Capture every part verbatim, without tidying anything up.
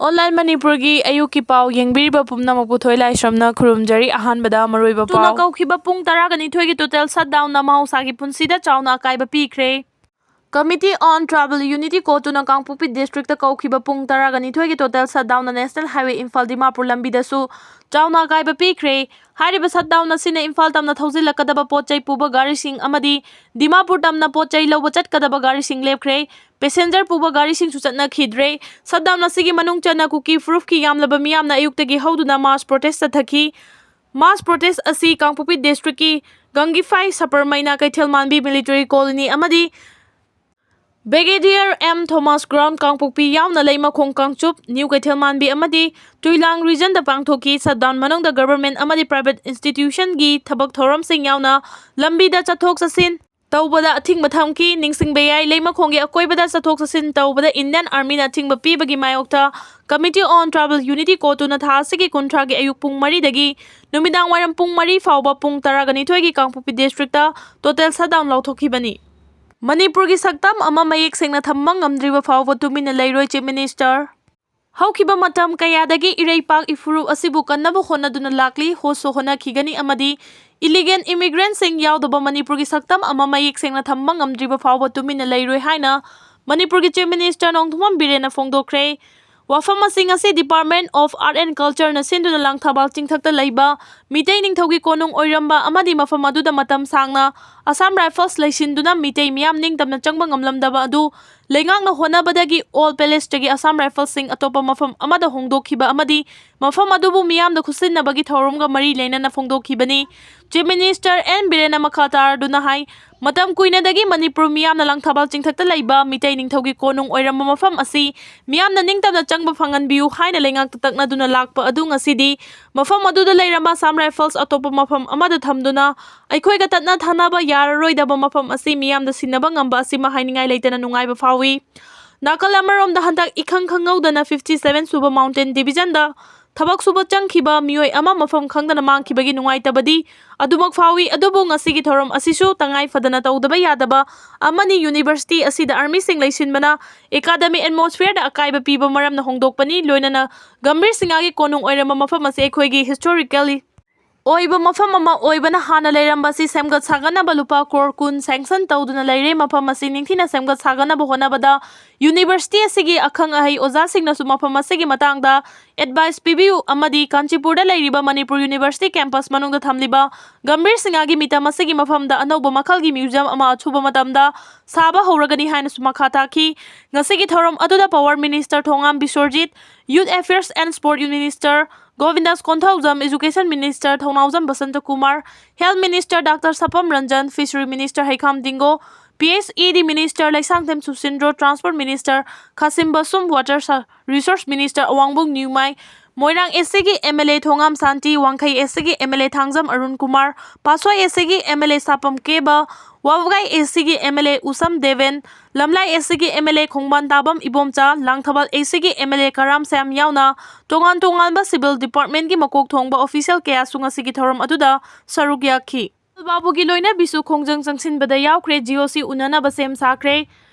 Online ꯃꯅꯤꯄꯨꯔꯒꯤ ꯑꯌꯨꯛꯀꯤ ꯄꯥꯎ ꯌꯦꯡꯕꯤꯔꯤꯕ ꯄꯨꯝꯅꯃꯛꯄꯨ ꯊꯣꯏ ꯂꯥꯏꯁ꯭ꯔꯝꯅ ꯈꯨꯔꯨꯝꯖꯔꯤ꯫ ꯑꯍꯥꯟꯕꯗ ꯃꯔꯨꯑꯣꯏꯕ ꯇꯨꯅ ꯄꯥꯎ꯫ ꯀꯧꯈꯤꯕ ꯄꯨꯡ ꯇꯔꯥꯒ ꯅꯤꯊꯣꯏꯒꯤ total shutdownꯅ ꯃꯍꯧꯁꯥꯒꯤ ꯄꯨꯟꯁꯤꯗ ꯆꯥꯎꯅ ꯑꯀꯥꯏꯕ ꯄꯤꯈ꯭ꯔꯦ꯫ Committee on Tribal Unity ꯀꯣꯇꯨꯅ ꯀꯥꯡꯄꯣꯛꯄꯤ districtꯇ ꯀꯧꯈꯤꯕ ꯄꯨꯡ ꯇꯔꯥꯒ ꯅꯤꯊꯣꯏꯒꯤ total shutdownꯅ National Highway Imphal Dimapur ꯂꯝꯕꯤꯗꯁꯨ ꯆꯥꯎꯅ ꯑꯀꯥꯏꯕ ꯄꯤꯈ꯭ꯔꯦ꯫ ꯍꯥꯏꯔꯤꯕ shutdown ꯑꯁꯤꯅ ꯏꯝꯐꯥꯜ ꯇꯝꯅ ꯊꯧꯖꯤꯜꯂꯛꯀꯗꯕ ꯄꯣꯠ ꯆꯩ ꯄꯨꯕ ꯒꯥꯔꯤꯁꯤꯡ ꯑꯃꯗꯤ ꯗꯤꯃꯥꯄꯨꯔ ꯇꯝꯅ ꯄꯣꯠ ꯆꯩ ꯂꯧꯕ ꯆꯠꯀꯗꯕ ꯒꯥꯔꯤꯁꯤꯡ ꯂꯦꯞꯈ꯭ꯔꯦ꯫ Passenger ꯄꯨꯕ ꯒꯥꯔꯤꯁꯤꯡꯁꯨ ꯆꯠꯅꯈꯤꯗ꯭ꯔꯦ꯫ Shutdown ꯑꯁꯤꯒꯤ ꯃꯅꯨꯡ ꯆꯟꯅ ꯀꯨꯀꯤ ꯐꯨꯔꯨꯞꯀꯤ ꯌꯥꯝꯂꯕ ꯃꯤꯌꯥꯝꯅ ꯑꯌꯨꯛꯇꯒꯤ ꯍꯧꯗꯨꯅ mass protest ꯆꯠꯊꯈꯤ꯫ Mass protest ꯑꯁꯤ ꯀꯥꯡꯄꯣꯛꯄꯤ districtꯀꯤ ꯒꯪꯒꯤꯐꯥꯏ, ꯁꯄꯔꯃꯩꯅꯥ, ꯀꯩꯊꯦꯜ ꯃꯥꯟꯕꯤ military colony ꯑꯃꯗꯤ Brigadier M Thomas Ground ꯀꯥꯡꯄꯣꯛꯄꯤ ꯌꯥꯎꯅ ꯂꯩꯃꯈꯣꯡ ꯀꯥꯡꯆꯨꯞ, ꯅ꯭ꯌꯨ ꯀꯩꯊꯦꯜ ꯃꯥꯟꯕꯤ ꯑꯃꯗꯤ ꯇꯨꯏꯂꯥꯡ regionꯗ ꯄꯥꯡꯊꯣꯛꯈꯤ꯫ Shutdown ꯃꯅꯨꯡꯗ government ꯑꯃꯗꯤ private institutionꯒꯤ ꯊꯕꯛ ꯊꯧꯔꯝꯁꯤꯡ ꯌꯥꯎꯅ ꯂꯝꯕꯤꯗ ꯆꯠꯊꯣꯛ ꯆꯠꯁꯤꯟ ꯇꯧꯕꯗ ꯑꯊꯤꯡꯕ ꯊꯝꯈꯤ꯫ ꯅꯤꯡꯁꯤꯡꯕ ꯌꯥꯏ, ꯂꯩꯃꯈꯣꯡꯒꯤ ꯑꯀꯣꯏꯕꯗ ꯆꯠꯊꯣꯛ ꯆꯠꯁꯤꯟ ꯇꯧꯕꯗ Indian Armyꯅ ꯑꯊꯤꯡꯕ ꯄꯤꯕꯒꯤ ꯃꯥꯌꯣꯛꯇ Committee on Tribal Unity ꯀꯣꯇꯨꯅ ꯊꯥ ꯑꯁꯤꯒꯤ ꯀꯨꯟꯊ꯭ꯔꯥꯒꯤ ꯑꯌꯨꯛ ꯄꯨꯡ ꯃꯔꯤꯗꯒꯤ ꯅꯨꯃꯤꯗꯥꯡ ꯋꯥꯏꯔꯝ ꯄꯨꯡ ꯃꯔꯤ ꯐꯥꯎꯕ ꯄꯨꯡ ꯇꯔꯥꯒ ꯅꯤꯊꯣꯏꯒꯤ ꯀꯥꯡꯄꯣꯛꯄꯤ districtꯇ total shutdown ꯂꯥꯎꯊꯣꯛꯈꯤꯕꯅꯤ꯫ ꯃꯅꯤꯄꯨꯔꯒꯤ ꯁꯛꯇꯝ ꯑꯃ ꯃꯌꯦꯛ ꯁꯦꯡꯅ ꯊꯝꯕ ꯉꯝꯗ꯭ꯔꯤꯕ ꯐꯥꯎꯕ ꯇꯨꯃꯤꯟꯅ ꯂꯩꯔꯣꯏ, Chief Minister꯫ ꯍꯧꯈꯤꯕ ꯃꯇꯝ ꯀꯌꯥꯗꯒꯤ ꯏꯔꯩꯄꯥꯛ ꯏꯐꯨꯔꯨꯞ ꯑꯁꯤꯕꯨ ꯀꯟꯅꯕ ꯍꯣꯠꯅꯗꯨꯅ ꯂꯥꯛꯂꯤ, ꯍꯣꯠꯁꯨ ꯍꯣꯠꯅꯈꯤꯒꯅꯤ ꯑꯃꯗꯤ illegal immigrantꯁꯤꯡ ꯌꯥꯎꯗꯕ ꯃꯅꯤꯄꯨꯔꯒꯤ ꯁꯛꯇꯝ ꯑꯃ ꯃꯌꯦꯛ ꯁꯦꯡꯅ ꯊꯝꯕ ꯉꯝꯗ꯭ꯔꯤꯕ ꯐꯥꯎꯕ ꯇꯨꯃꯤꯟꯅ ꯂꯩꯔꯣꯏ ꯍꯥꯏꯅ ꯃꯅꯤꯄꯨꯔꯒꯤ Chief Minister ꯅꯣꯡꯊꯣꯝꯕꯝ ꯕꯤꯔꯦꯟꯅ ꯐꯣꯡꯗꯣꯛꯈ꯭ꯔꯦ꯫ ꯋꯥꯐꯝ ꯑꯁꯤ ꯉꯁꯤ Department of Art and Cultureꯅ ꯁꯤꯟꯗꯨꯅ ꯂꯥꯡꯊꯥꯕꯥꯜ ꯆꯤꯡꯊꯛꯇ ꯂꯩꯕ ꯃꯤꯇꯩ ꯅꯤꯡꯊꯧꯒꯤ ꯀꯣꯅꯨꯡ ꯑꯣꯏꯔꯝꯕ ꯑꯃꯗꯤ ꯃꯐꯝ ꯑꯗꯨꯗ ꯃꯇꯝ ꯁꯥꯡꯅ Assam Rifles ꯂꯩꯁꯤꯟꯗꯨꯅ ꯃꯤꯇꯩ ꯃꯤꯌꯥꯝ ꯅꯤꯡꯇꯝꯅ ꯆꯪꯕ ꯉꯝꯂꯝꯗꯕ ꯑꯗꯨ ꯂꯩꯉꯥꯛꯅ ꯍꯣꯠꯅꯕꯗꯒꯤ Old Palaceꯇꯒꯤ Assam Riflesꯁꯤꯡ ꯑꯇꯣꯞꯄ ꯃꯐꯝ ꯑꯃꯗ ꯍꯣꯡꯗꯣꯛꯈꯤꯕ ꯑꯃꯗꯤ ꯃꯐꯝ ꯑꯗꯨꯕꯨ ꯃꯤꯌꯥꯝꯗ ꯈꯨꯠꯁꯤꯟꯅꯕꯒꯤ ꯊꯧꯔꯝꯒ ꯃꯔꯤ ꯂꯩꯅꯅ ꯐꯣꯡꯗꯣꯛꯈꯤꯕꯅꯤ꯫ Chief Minister ꯑꯦꯟ ꯕꯤꯔꯦꯟꯅ ꯃꯈꯥ ꯇꯥꯔꯗꯨꯅ ꯍꯥꯏ, ꯃꯇꯝ ꯀꯨꯏꯅꯗꯒꯤ ꯃꯅꯤꯄꯨꯔ ꯃꯤꯌꯥꯝꯅ ꯂꯥꯡꯊꯥꯕꯥꯜ ꯆꯤꯡꯊꯛꯇ ꯂꯩꯕ ꯃꯤꯇꯩ ꯅꯤꯡꯊꯧꯒꯤ ꯀꯣꯅꯨꯡ ꯑꯣꯏꯔꯝꯕ ꯃꯐꯝ ꯑꯁꯤ ꯃꯤꯌꯥꯝꯅ ꯅꯤꯡꯇꯝꯅ ꯆꯪꯕ ꯐꯪꯍꯟꯕꯤꯌꯨ ꯍꯥꯏꯅ ꯂꯩꯉꯥꯛꯇ ꯇꯛꯅꯗꯨꯅ ꯂꯥꯛꯄ ꯑꯗꯨ ꯉꯁꯤꯗꯤ ꯃꯐꯝ ꯑꯗꯨꯗ ꯂꯩꯔꯝꯕ Assam Rifles ꯑꯇꯣꯞꯄ ꯃꯐꯝ ꯑꯃꯗ ꯊꯝꯗꯨꯅ ꯑꯩꯈꯣꯏꯒ ꯇꯠꯅ ꯊꯥꯅꯕ ꯌꯥꯔꯔꯣꯏꯗꯕ ꯃꯐꯝ ꯑꯁꯤ ꯃꯤꯌꯥꯝꯗ ꯁꯤꯟꯅꯕ ꯉꯝꯕ ꯑꯁꯤꯃ ꯍꯥꯏꯅꯤꯡꯉꯥꯏ ꯂꯩꯇꯅ ꯅꯨꯡꯉꯥꯏꯕ ꯐꯥꯎꯏ꯫ ꯅꯥꯀꯜ ꯑꯃꯔꯣꯝꯗ ꯍꯟꯗꯛ ꯏꯈꯪ ꯈꯪꯍꯧꯗꯅ fifty seven ꯁꯨꯕ Mountain Divisionꯗ ꯊꯕꯛ ꯁꯨꯕ ꯆꯪꯈꯤꯕ ꯃꯤꯑꯣꯏ ꯑꯃ ꯃꯐꯝ ꯈꯪꯗꯅ ꯃꯥꯡꯈꯤꯕꯒꯤ ꯅꯨꯡꯉꯥꯏꯇꯕꯗꯤ ꯑꯗꯨꯃꯛ ꯐꯥꯎꯏ꯫ ꯑꯗꯨꯕꯨ ꯉꯁꯤꯒꯤ ꯊꯧꯔꯝ ꯑꯁꯤꯁꯨ ꯇꯉꯥꯏ ꯐꯗꯅ ꯇꯧꯗꯕ ꯌꯥꯗꯕ ꯑꯃꯅꯤ꯫ University ꯑꯁꯤꯗ armyꯁꯤꯡ ꯂꯩꯁꯤꯟꯕꯅ academic atmosphereꯗ ꯑꯀꯥꯏꯕ ꯄꯤꯕ ꯃꯔꯝꯅ ꯍꯣꯡꯗꯣꯛꯄꯅꯤ꯫ ꯂꯣꯏꯅꯅ ꯒꯝꯚꯤꯔ ꯁꯤꯡꯍꯒꯤ ꯀꯣꯅꯨꯡ ꯑꯣꯏꯔꯝꯕ ꯃꯐꯝ ꯑꯁꯤ ꯑꯩꯈꯣꯏꯒꯤ historically ꯑꯣꯏꯕ ꯃꯐꯝ ꯑꯃ ꯑꯣꯏꯕꯅ ꯍꯥꯟꯅ ꯂꯩꯔꯝꯕ ꯑꯁꯤ ꯁꯦꯝꯒꯠ ꯁꯥꯒꯠꯅꯕ ꯂꯨꯄꯥ ꯀ꯭ꯔꯣꯔ ꯀꯨꯟ sanction ꯇꯧꯗꯨꯅ ꯂꯩꯔꯦ꯫ ꯃꯐꯝ ꯑꯁꯤ ꯅꯤꯡꯊꯤꯅ ꯁꯦꯝꯒꯠ ꯁꯥꯒꯠꯅꯕ ꯍꯣꯠꯅꯕꯗ university ꯑꯁꯤꯒꯤ ꯑꯈꯪ ꯑꯍꯩ ꯑꯣꯖꯥꯁꯤꯡꯅꯁꯨ ꯃꯐꯝ ꯑꯁꯤꯒꯤ ꯃꯇꯥꯡꯗ advice ꯄꯤꯕꯤꯌꯨ ꯑꯃꯗꯤ ꯀꯥꯟꯆꯤꯄꯨꯔꯗ ꯂꯩꯔꯤꯕ ꯃꯅꯤꯄꯨꯔ university campus ꯃꯅꯨꯡꯗ ꯊꯝꯂꯤꯕ ꯒꯝꯚꯤꯔ ꯁꯤꯡꯍꯒꯤ ꯃꯤꯇꯝ ꯑꯁꯤꯒꯤ ꯃꯐꯝꯗ ꯑꯅꯧꯕ ꯃꯈꯜꯒꯤ museum ꯑꯃ ꯑꯊꯨꯕ ꯃꯇꯝꯗ ꯁꯥꯕ ꯍꯧꯔꯒꯅꯤ ꯍꯥꯏꯅꯁꯨ ꯃꯈꯥ ꯇꯥꯈꯤ꯫ ꯉꯁꯤꯒꯤ ꯊꯧꯔꯝ ꯑꯗꯨꯗ power minister Thongam Biswajit, youth affairs and sport minister Govindas Konthoujam, education minister Thounaojam Basanta Kumar, health minister doctor Sapam Ranjan, fishery minister Heikham Dingo, PHED minister Leishangthem Susindro, transport minister Khashim Vashum, water resource minister ꯑꯋꯥꯡꯕꯨꯡ ꯅ꯭ꯌꯨꯃꯥꯏ, ꯃꯣꯏꯔꯥꯡ ACꯒꯤ MLA ꯊꯣꯉꯥꯝ ꯁꯥꯟꯇꯤ, ꯋꯥꯡꯈꯩ ACꯒꯤ MLA ꯊꯥꯡꯖꯝ ꯑꯔꯨꯟ ꯀꯨꯃꯥꯔ, ꯄꯥꯠꯁꯣꯏ ACꯒꯤ MLA ꯁꯥꯄꯝ ꯀꯦꯕ, ꯋꯥꯕꯒꯥꯏ ACꯒꯤ MLA ꯎꯁꯝ ꯗꯦꯕꯦꯟ, ꯂꯝꯂꯥꯏ ACꯒꯤ MLA ꯈꯣꯡꯕꯥꯟ ꯇꯥꯕꯝ ꯏꯕꯣꯝꯆꯥ, ꯂꯥꯡꯊꯕꯥꯜ ACꯒꯤ MLA ꯀꯔꯥꯝ ꯁ꯭ꯌꯥꯝ ꯌꯥꯎꯅ ꯇꯣꯉꯥꯟ ꯇꯣꯉꯥꯟꯕ civil departmentꯀꯤ ꯃꯀꯣꯛ ꯊꯣꯡꯕ official ꯀꯌꯥꯁꯨ ꯉꯁꯤꯒꯤ ꯊꯧꯔꯝ ꯑꯗꯨꯗ ꯁꯔꯨꯛ ꯌꯥꯈꯤ꯫ ꯀꯃꯜ ꯕꯥꯕꯨꯒꯤ ꯂꯣꯏꯅꯕꯤꯁꯨ ꯈꯣꯡꯖꯪ ꯆꯪꯁꯤꯟꯕꯗ ꯌꯥꯎꯈ꯭ꯔꯦ꯫ GOC ꯎꯅꯅꯕ ꯁꯦꯝ ꯁꯥꯈ꯭ꯔꯦ꯫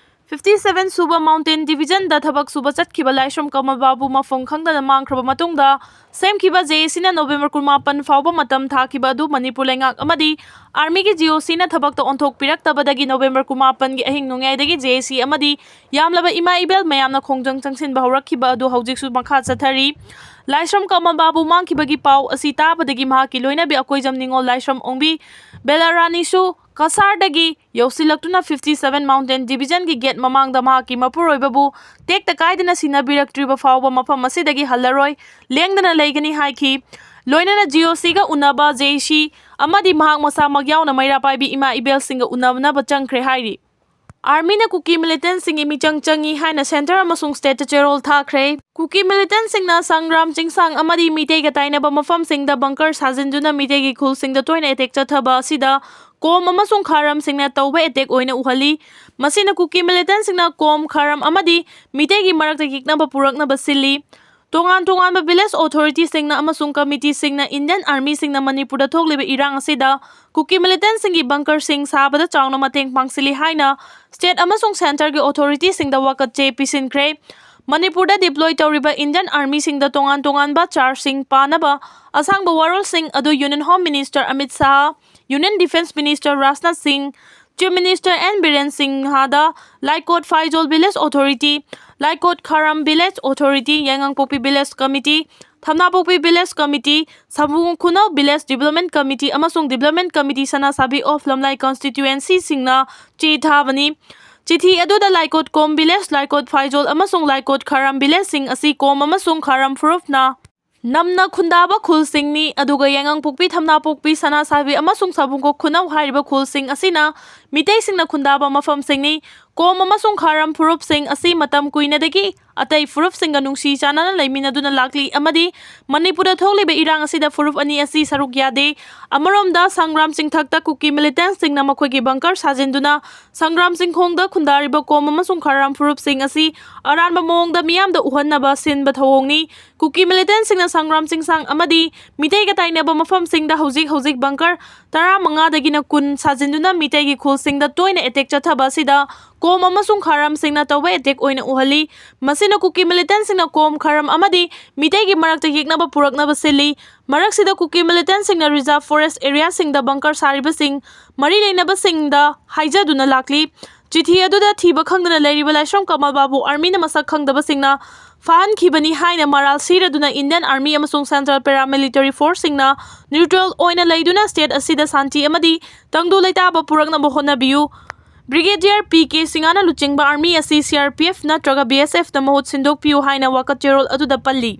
Fifty seven ꯁꯨꯕ mountain divisionꯗ ꯊꯕꯛ ꯁꯨꯕ ꯆꯠꯈꯤꯕ ꯂꯥꯏꯁ꯭ꯔꯝ ꯀꯃꯜ ꯕꯥꯕꯨ ꯃꯐꯝ ꯈꯪꯗꯅ ꯃꯥꯡꯈ꯭ꯔꯕ ꯃꯇꯨꯡꯗ ꯁꯦꯝꯈꯤꯕ JACꯅ November ꯀꯨꯟꯃꯥꯄꯟ ꯐꯥꯎꯕ ꯃꯇꯝ ꯊꯥꯈꯤꯕ ꯑꯗꯨ ꯃꯅꯤꯄꯨꯔ ꯂꯩꯉꯥꯛ ꯑꯃꯗꯤ armyꯒꯤ GOCꯅ ꯊꯕꯛꯇ ꯑꯣꯟꯊꯣꯛꯄꯤꯔꯛꯇꯕꯗꯒꯤ November ꯀꯨꯟꯃꯥꯄꯟꯒꯤ ꯑꯍꯤꯡ ꯅꯣꯡꯌꯥꯏꯗꯒꯤ JAC ꯑꯃꯗꯤ ꯌꯥꯝꯂꯕ ꯏꯃꯥ ꯏꯕꯦꯜ ꯃꯌꯥꯝꯅ ꯈꯣꯡꯖꯪ ꯆꯪꯁꯤꯟꯕ ꯍꯧꯔꯛꯈꯤꯕ ꯑꯗꯨ ꯍꯧꯖꯤꯛꯁꯨ ꯃꯈꯥ ꯆꯠꯊꯔꯤ꯫ ꯂꯥꯏꯁ꯭ꯔꯝ ꯀꯃꯜ ꯕꯥꯕꯨ ꯃꯥꯡꯈꯤꯕꯒꯤ ꯄꯥꯎ ꯑꯁꯤ ꯇꯥꯕꯗꯒꯤ ꯃꯍꯥꯛꯀꯤ ꯂꯣꯏꯅꯕꯤ ꯑꯀꯣꯏꯖꯝ ꯅꯤꯉꯣꯜ ꯂꯥꯏꯁ꯭ꯔꯝ ꯑꯣꯡꯕꯤ ꯕꯦꯂꯥꯔꯥꯅꯤꯁꯨ ꯀꯁꯥꯔꯗꯒꯤ ꯌꯧꯁꯤꯜꯂꯛꯇꯨꯅ fifty seven mountain divisionꯒꯤ gate ꯃꯃꯥꯡꯗ ꯃꯍꯥꯛꯀꯤ ꯃꯄꯨꯔꯣꯏꯕꯕꯨ ꯇꯦꯛꯇ ꯀꯥꯏꯗꯅ ꯁꯤꯟꯅꯕꯤꯔꯛꯇ꯭ꯔꯤꯕ ꯐꯥꯎꯕ ꯃꯐꯝ ꯑꯁꯤꯗꯒꯤ ꯍꯜꯂꯔꯣꯏ, ꯂꯦꯡꯗꯅ ꯂꯩꯒꯅꯤ ꯍꯥꯏꯈꯤ꯫ ꯂꯣꯏꯅꯅ GOCꯒ ꯎꯅꯕ JAC ꯑꯃꯗꯤ ꯃꯍꯥꯛ ꯃꯁꯥꯃꯛ ꯌꯥꯎꯅ ꯃꯩꯔꯥ ꯄꯥꯏꯕꯤ ꯏꯃꯥ ꯏꯕꯦꯜꯁꯤꯡꯒ ꯎꯅꯅꯕ ꯆꯪꯈ꯭ꯔꯦ ꯍꯥꯏꯔꯤ꯫ Armyꯅ ꯀꯨꯀꯤ militantꯁꯤꯡꯒꯤ ꯃꯤꯆꯪ ꯆꯪꯏ ꯍꯥꯏꯅ centre ꯑꯃꯁꯨꯡ stateꯇ ꯆꯦꯔꯣꯜ ꯊꯥꯈ꯭ꯔꯦ꯫ ꯀꯨꯀꯤ militantꯁꯤꯡꯅ ꯁꯪꯒ꯭ꯔꯥꯝ ꯆꯤꯡꯁꯥꯡ ꯑꯃꯗꯤ ꯃꯤꯇꯩꯒ ꯇꯥꯏꯅꯕ ꯃꯐꯝꯁꯤꯡꯗ bunker ꯁꯥꯖꯤꯟꯗꯨꯅ ꯃꯤꯇꯩꯒꯤ ꯈꯨꯜꯁꯤꯡꯗ ꯇꯣꯏꯅ attack ꯆꯠꯊꯕ ꯑꯁꯤꯗ ꯀꯣꯝ ꯑꯃꯁꯨꯡ ꯈꯥꯔꯝꯁꯤꯡꯅ ꯇꯧꯕ attack ꯑꯣꯏꯅ ꯎꯍꯜꯂꯤ꯫ ꯃꯁꯤꯅ ꯀꯨꯀꯤ militantꯁꯤꯡꯅ ꯀꯣꯝ, ꯈꯥꯔꯝ ꯑꯃꯗꯤ ꯃꯤꯇꯩꯒꯤ ꯃꯔꯛꯇ ꯌꯦꯛꯅꯕ ꯄꯨꯔꯛꯅꯕ ꯁꯤꯜꯂꯤ꯫ ꯇꯣꯉꯥꯟ ꯇꯣꯉꯥꯟꯕ village authorityꯁꯤꯡꯅ ꯑꯃꯁꯨꯡ committeeꯁꯤꯡꯅ Indian Armyꯁꯤꯡꯅ ꯃꯅꯤꯄꯨꯔꯗ ꯊꯣꯛꯂꯤꯕ ꯏꯔꯥꯡ ꯑꯁꯤꯗ ꯀꯨꯀꯤ militantꯁꯤꯡꯒꯤ bunkerꯁꯤꯡ ꯁꯥꯕꯗ ꯆꯥꯎꯅ ꯃꯇꯦꯡ ꯄꯥꯡꯁꯤꯜꯂꯤ ꯍꯥꯏꯅ state ꯑꯃꯁꯨꯡ centreꯒꯤ authorityꯁꯤꯡꯗ ꯋꯥꯀꯠ ꯆꯦ ꯄꯤꯁꯤꯟꯈ꯭ꯔꯦ꯫ ꯃꯅꯤꯄꯨꯔꯗ deploy ꯇꯧꯔꯤꯕ Indian Armyꯁꯤꯡꯗ ꯇꯣꯉꯥꯟ ꯇꯣꯉꯥꯟꯕ chargeꯁꯤꯡ ꯄꯥꯅꯕ ꯑꯁꯥꯡꯕ ꯋꯥꯔꯣꯜꯁꯤꯡ ꯑꯗꯨ Union Home Minister Amit Shah, Union Defence Minister Rajnath Singh, Chief Minister N Biren ꯁꯤꯡꯍꯗ Laikot Phaijol village authority, Laikot Kharam village authority, Yaingangpokpi village committee, Thamnapokpi village committee, Sabung Khunou village development committee ꯑꯃꯁꯨꯡ development committee ꯁꯅꯥꯁꯥꯕꯤ of ꯂꯝꯂꯥꯏ constituencyꯁꯤꯡꯅ ꯆꯦ ꯊꯥꯕꯅꯤ꯫ ꯆꯤꯊꯤ ꯑꯗꯨꯗ ꯂꯥꯏꯀꯣꯠ ꯀꯣꯝ village, ꯂꯥꯏꯀꯣꯠ ꯐꯥꯏꯖꯣꯜ ꯑꯃꯁꯨꯡ ꯂꯥꯏꯀꯣꯠ ꯈꯥꯔꯝ villageꯁꯤꯡ ꯑꯁꯤ ꯀꯣꯝ ꯑꯃꯁꯨꯡ ꯈꯥꯔꯝ ꯐꯨꯔꯨꯞꯅ ꯅꯝꯅ ꯈꯨꯟꯗꯥꯕ ꯈꯨꯜꯁꯤꯡꯅꯤ, ꯑꯗꯨꯒ ꯌꯥꯏꯉꯪꯄꯣꯛꯄꯤ, ꯊꯝꯅꯥꯄꯣꯛꯄꯤ, ꯁꯅꯥꯁꯥꯕꯤ ꯑꯃꯁꯨꯡ ꯁꯥꯕꯨꯡꯈꯣꯛ ꯈꯨꯅꯧ ꯍꯥꯏꯔꯤꯕ ꯈꯨꯜꯁꯤꯡ ꯑꯁꯤꯅ ꯃꯤꯇꯩꯁꯤꯡꯅ ꯈꯨꯟꯗꯥꯕ ꯃꯐꯝꯁꯤꯡꯅꯤ꯫ ꯀꯣꯝ ꯑꯃꯁꯨꯡ ꯈꯥꯔꯝ ꯐꯨꯔꯨꯞꯁꯤꯡ ꯑꯁꯤ ꯃꯇꯝ ꯀꯨꯏꯅꯗꯒꯤ ꯑꯇꯩ ꯐꯨꯔꯨꯞꯁꯤꯡꯒ ꯅꯨꯡꯁꯤ ꯆꯥꯟꯅꯅ ꯂꯩꯃꯤꯟꯅꯗꯨꯅ ꯂꯥꯛꯂꯤ ꯑꯃꯗꯤ ꯃꯅꯤꯄꯨꯔꯗ ꯊꯣꯛꯂꯤꯕ ꯏꯔꯥꯡ ꯑꯁꯤꯗ ꯐꯨꯔꯨꯞ ꯑꯅꯤ ꯑꯁꯤ ꯁꯔꯨꯛ ꯌꯥꯗꯦ꯫ ꯑꯃꯔꯣꯝꯗ ꯁꯪꯒ꯭ꯔꯥꯝ ꯆꯤꯡꯊꯛꯇ ꯀꯨꯀꯤ militantꯁꯤꯡꯅ ꯃꯈꯣꯏꯒꯤ bunker ꯁꯥꯖꯤꯟꯗꯨꯅ ꯁꯪꯒ꯭ꯔꯥꯝ ꯆꯤꯡꯈꯣꯡꯗ ꯈꯨꯟꯗꯥꯔꯤꯕ ꯀꯣꯝ ꯑꯃꯁꯨꯡ ꯈꯥꯔꯝ ꯐꯨꯔꯨꯞꯁꯤꯡ ꯑꯁꯤ ꯑꯔꯥꯟꯕ ꯃꯑꯣꯡꯗ ꯃꯤꯌꯥꯝꯗ ꯎꯍꯟꯅꯕ ꯁꯤꯟꯕ ꯊꯧꯑꯣꯡꯅꯤ꯫ ꯀꯨꯀꯤ militantꯁꯤꯡꯅ ꯁꯪꯒ꯭ꯔꯥꯝ ꯆꯤꯡꯁꯥꯡ ꯑꯃꯗꯤ ꯃꯤꯇꯩꯒ ꯇꯥꯏꯅꯕ ꯃꯐꯝꯁꯤꯡꯗ ꯍꯧꯖꯤꯛ ꯍꯧꯖꯤꯛ bunker ꯇꯔꯥꯃꯉꯥꯗꯒꯤꯅ ꯀꯨꯟ ꯁꯥꯖꯤꯟꯗꯨꯅ ꯃꯤꯇꯩꯒꯤ ꯈꯨꯜꯁꯤꯡꯗ ꯇꯣꯏꯅ attack ꯆꯠꯊꯕ ꯑꯁꯤꯗ ꯀꯣꯝ ꯑꯃꯁꯨꯡ ꯈꯥꯔꯝꯁꯤꯡꯅ ꯇꯧꯕ attack ꯑꯣꯏꯅ ꯎꯍꯜꯂꯤ꯫ ꯃꯁꯤꯅ ꯀꯨꯀꯤ militantꯁꯤꯡꯅ ꯀꯣꯝ, ꯈꯥꯔꯝ ꯑꯃꯗꯤ ꯃꯤꯇꯩꯒꯤ ꯃꯔꯛꯇ ꯌꯦꯛꯅꯕ ꯄꯨꯔꯛꯅꯕ ꯁꯤꯜꯂꯤ꯫ ꯃꯔꯛꯁꯤꯗ ꯀꯨꯀꯤ militantꯁꯤꯡꯅ reserve forest areaꯁꯤꯡꯗ bunker ꯁꯥꯔꯤꯕꯁꯤꯡ ꯃꯔꯤ ꯂꯩꯅꯕꯁꯤꯡꯗ ꯍꯥꯏꯖꯗꯨꯅ ꯂꯥꯛꯂꯤ꯫ ꯆꯤꯊꯤ ꯑꯗꯨꯗ ꯊꯤꯕ ꯈꯪꯗꯅ ꯂꯩꯔꯤꯕ ꯂꯥꯏꯁ꯭ꯔꯝ ꯀꯃꯜ ꯕꯥꯕꯨ armyꯅ ꯃꯁꯛ ꯈꯪꯗꯕꯁꯤꯡꯅ ꯐꯥꯍꯟꯈꯤꯕꯅꯤ ꯍꯥꯏꯅ ꯃꯔꯥꯜ ꯁꯤꯔꯗꯨꯅ Indian Army ꯑꯃꯁꯨꯡ central paramilitary forceꯁꯤꯡꯅ neutral ꯑꯣꯏꯅ ꯂꯩꯗꯨꯅ state ꯑꯁꯤꯗ ꯁꯥꯟꯇꯤ ꯑꯃꯗꯤ ꯇꯪꯗꯨ ꯂꯩꯇꯥꯕ ꯄꯨꯔꯛꯅꯕ ꯍꯣꯠꯅꯕꯤꯌꯨ꯫ Brigadier ꯄꯤ ꯀꯦ ꯁꯤꯡꯍꯅ ꯂꯨꯆꯤꯡꯕ army ꯑꯁꯤ C R P F ꯅꯠꯇ꯭ꯔꯒ B S F ꯅ ꯃꯍꯨꯠ ꯁꯤꯟꯗꯣꯛꯄꯤꯌꯨ ꯍꯥꯏꯅ ꯋꯥꯀꯠ ꯆꯦꯔꯣꯜ ꯑꯗꯨꯗ ꯄꯜꯂꯤ꯫